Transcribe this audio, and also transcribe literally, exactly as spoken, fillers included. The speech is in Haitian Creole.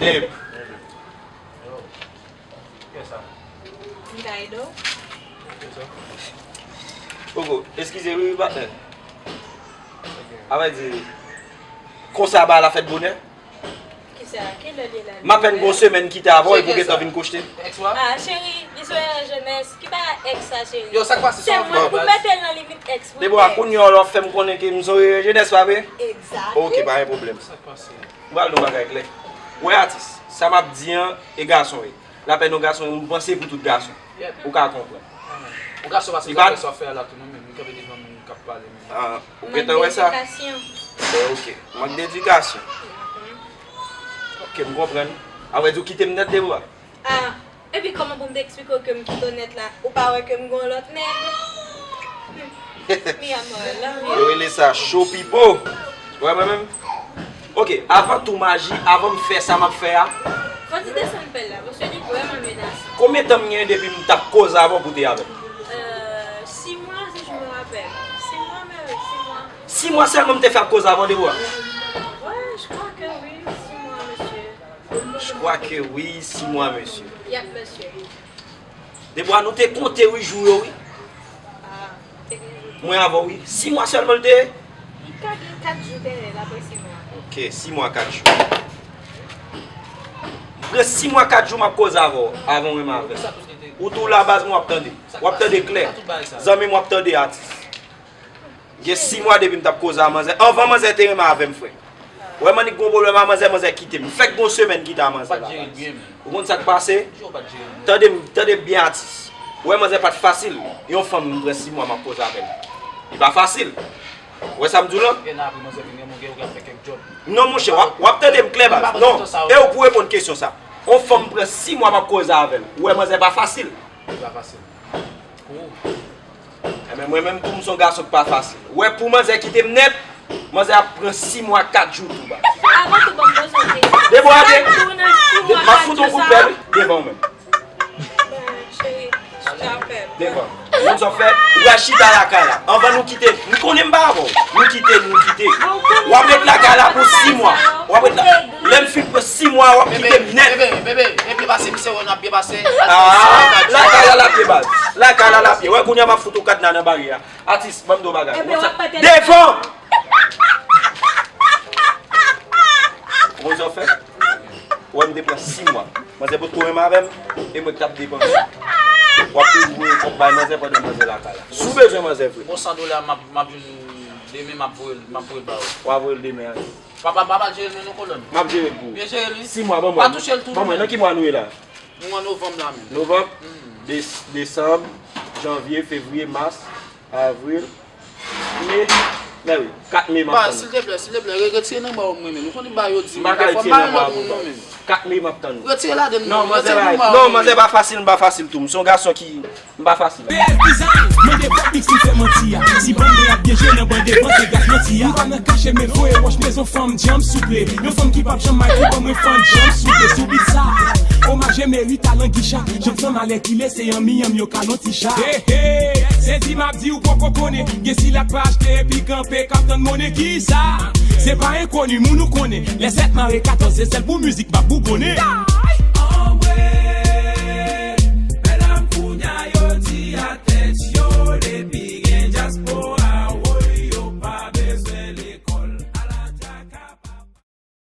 Dep. Yo. Kiyès sa? M ka ede w? Kiyès sa? Poko, eskize wi, wi, patnè. Ok. A vrè di, konsa ba la fèt bonè. Kisa? Kilè l ye la? M apèn gon semèn kite avè w epi w gentan vin kochte. Ex ou a? Ah, cheri, li se yon jenès. Ki bagay ex sa, cheri? Yo, sa k pase? Se mwen pou mete l nan limit ex mwen. Debora, kounye a w ap fè m konnen ke m se yon jenès, pa vre? Exactly. Ok, pa gen pwoblèm. Sa k pase? M pral di yon bagay klè. Wè atis, sa m ap di an, e gason ye. Lapèn yon gason, m panse pou tout gason. Ou ka konprann. Yon gason pa se zafè sa w fè a la tou non, men m kanpe devan moun k ap pale men. Ah, ou gentan wè sa? Mank dedikasyon. Eh, ok. Mank dedikasyon. Ok, m konprann. Apre di w kite m nèt, Debora. Ah, epi kòman pou m te eksplike w ke m kite w nèt la? Ou pa wè ke m gen yon lòt nèg? Mi amor, I love you. Yo rele sa show people. Wè mwen menm. Ok, avan tou maji, avan m fè sa m ap fè a. Fò w desann pèl la, paske li vrèman menasan. Konbyen tan m gen depi m t ap koze avè w pou w te avè m? Euh, six mois, si je me rappelle. Six mois, mèsi, six mois. Six mois sèlman m te fè ap koze avè w, Debora? Ouais, je crois que oui, six mois, monsieur. Je crois que oui, six mois, monsieur. Yep, monsieur. Debora, nou te konte wi jou yo wi. Ah, te gen jou. Mwen avè w wi. Sis mwa sèlman l te ye? Li ka gen kat jou dèyè l apre sis mwa. Ok, sis mwa, kat jou. M pran sis mwa, kat jou m ap koze avè w, avan w renmen avè m. Ou tou la baz mwen w ap tande. W ap tande klè. Zanmi m w ap tande atis. Gen sis mwa depi m t ap koze a manzè. Anvan manzè te renmen avè m, frè. Wè m annik gon pwoblèm a manzè, manzè kite m. M fèk gon semèn kite a manzè la. Ou konn sa k pase? Tande m, tande m byen atis. Wè manzè pa t fasil. Yon fanm m pran sis mwa m ap koze avè l. Li pa fasil. Wè sa m di w lan? Non monchè, w ap, w ap tande m klè baz. Non, e w pou reponn kesyon sa. Yon fanm m pran sis mwa m ap koze avè l. Ou wè manzè pa fasil. Li pa fasil. Enben, mwen menm tou, m se yon gason ki pa fasil. Wè, pou manzè kite m nèt, manzè ap pran sis mwa, kat jou tou baz. Avan tou, ban m poze w kesyon. Debora, de, m ap fout yon kout pèl devan w menm. Devan. Ou konn sa w fè? Ou pral chita lakay la. Anvan nou kite, m konnen m pa avè w. Nou kite, nou kite. W ap ret lakay la pou sis mwa. W ap ret la. Lè m fin pran sis mwa, w ap kite m nèt. Bebe, bebe, bebe, byen pase, misye wè n ap byen pase. Ah, lakay la l ap ye baz. Lakay la l ap ye. Wè, kounye a m ap fout ou kadna nan baryè a. Atis, ban m di w bagay. Devan! Ou konn sa w fè? Ou wè m te pran sis mwa. Manzè potko renmen avè m, e mwen k t ap depanse. W ap toujou voye kòb bay manzè pandan manzè lakay la. Si w bezwen manzè vre. Bon, san dola, m ap, m ap jwenn demen, m ap voye l, m ap voye l ba ou. W a voye l demen, an. Papa, papa, jere l non, non, kolòn. M ap jere l pou ou. Byen jere l, wi. Sis mwa, ban mwen. Pa touche l tou, non. Ban mwen, nan ki mwa nou ye la? Nou an novanm la menm. Novanm, des-, desanm, janvye, fevriye, mas, avril, me, mè wi, kat me m ap tann. Silteplè, silteplè, re-, retire nan ba w mwen menm. Ou konnen ba yo di m, fò m ba yon lòt moun non menm. Kat me m ap tann. Retire ladan l non, retire pou mwen. Non, manzè pa fasil, m pa fasil tou. M se yon gason ki M pa fasil. P S Design, mande Fabix li fè manti a. Si bann mwen ap byen jwe nan ban devan, se gaz manti a. Nou pa nan kache, men voye wòch mezon fanm djanm souple. Yon fanm ki p ap janm may pou ban mwen fanm djanm souple. Sou bit sa, omaj e merit a Langicha. Janm fanm alèkile, se an miyanm yo ka lonti cha. Hey, hey, sezi m ap di ou poko konnen. Gen sila k pa achte epi kanpe, k ap tann monnen kisa. Se pa enkoni, moun ou konnen. Lè sèt mare katòz, se sèl pou mizik m ap bougonnen.